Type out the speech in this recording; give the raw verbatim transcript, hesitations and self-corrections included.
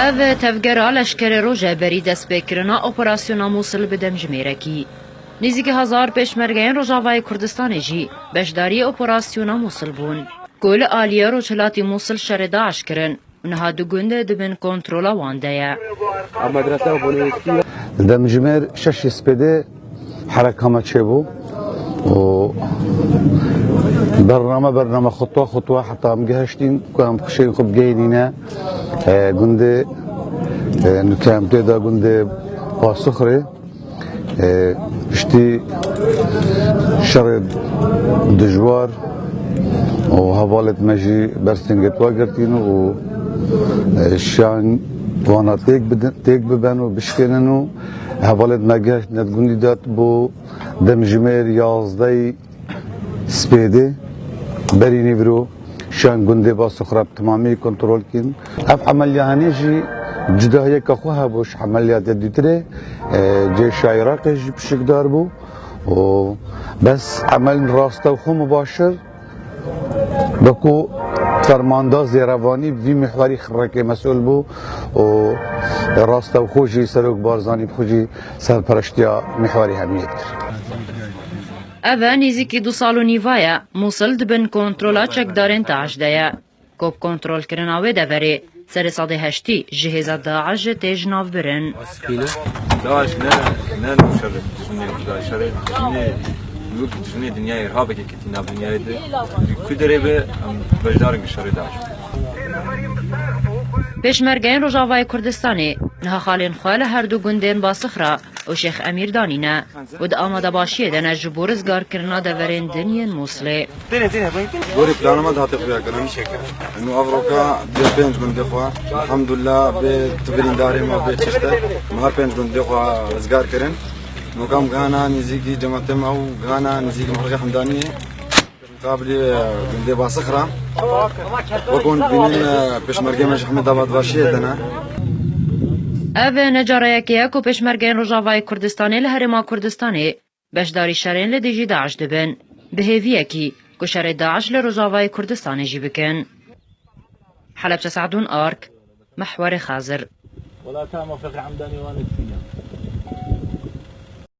Ev tevgera leşkerê roje berî destpêkirina operasyona Mûsil bi demjimêrekî. Nêzîkî hezar pêşmergeyên Rojavayê Kurdistanê jî beşdarî operasyona Mûsil bûn. Ku li aliyê rojhilatî Mûsil şerê DAIŞ kirin û niha du gund di bin kontrola wan de ye. Demjimêr şeşê spêdê hereka me çêbû û bername, bername xutwa, xutwa heta em gihiştîn ku em xişên xwe bigehînîne, e, gundê, e, nûke em tê de gundê Pasixrê, e, piştî şerê dijwar û hevalêt me jî ber sêngê twa girtîn û, e, şan wana têk bidin, têk biben û bişkênin û hevalêt me gehiştine gundî de bo demjimêr yazdeyî spêdê berî nîvro şan gundê Basixra bi timamî kontrol kîn. Ev emeliya henê jî cudahiyeke xwe hebû ji emeliyatê dûtirê, e, cêşa Iraqê jî pişikdar bû û bes emelin rastewxo mubaşir Wekû fermanda zêrevanî vî mihwarî xirrekê mesûl bû û rastewxo jî Serok Barzanî bi xwe jî serpereştiya mihwarî hemiyê dikir. Ev e nêzîkî du sal û nîva ye Mûsil di bin kontrola çekdarên DAIŞ de ye. Ku bi kontrolkirina wê deverê serê sedê heştî ji hêza DAIŞ tê ji nav birin. DAIŞ ne, ne nû şerê dijminê Kurda, şerê dijminê, nû dijminê dinyayê, irhabekê ketî nav dinyayê de. Ku derê be, em beşdar in şerê DAIŞ. Pêşmergeyên Rojavayê Kurdistanê niha xalên xwe li her du gundên Basixra û Şêx Emîr danîne û di amadebaşiyê de ne ji bo rizgarkirina deverên din yên Mûsilê. Gorî plana me de hate xuya kirin. Û evroka bê pênc gundê xwe, elhamdulillah, bê tu birîndarê me, bê çişte, me her pênc gundê xwe rizgar kirin. Nokam gihana nêzîkî cemaetê me û gihana nêzîkî Mergê Hemdaniyê. Qabilî, e, gundê Basixra. Wek hûn dibînin, e, pêşmergê me ji hemî dabatbaşiyê de ne. Ev ne cara yekê ye ku pêşmergeyên Rojavayê Kurdistanê li Herêma Kurdistanê beşdarî şerên li dijî DAIŞ dibin, bi hêviyekî ku şerê DAIŞ li Rojavayê Kurdistanê jî bikin. Helebçe Sadûn Ark, Mehwerê Xezir. Welata me feqî Hemdanî wan dikine.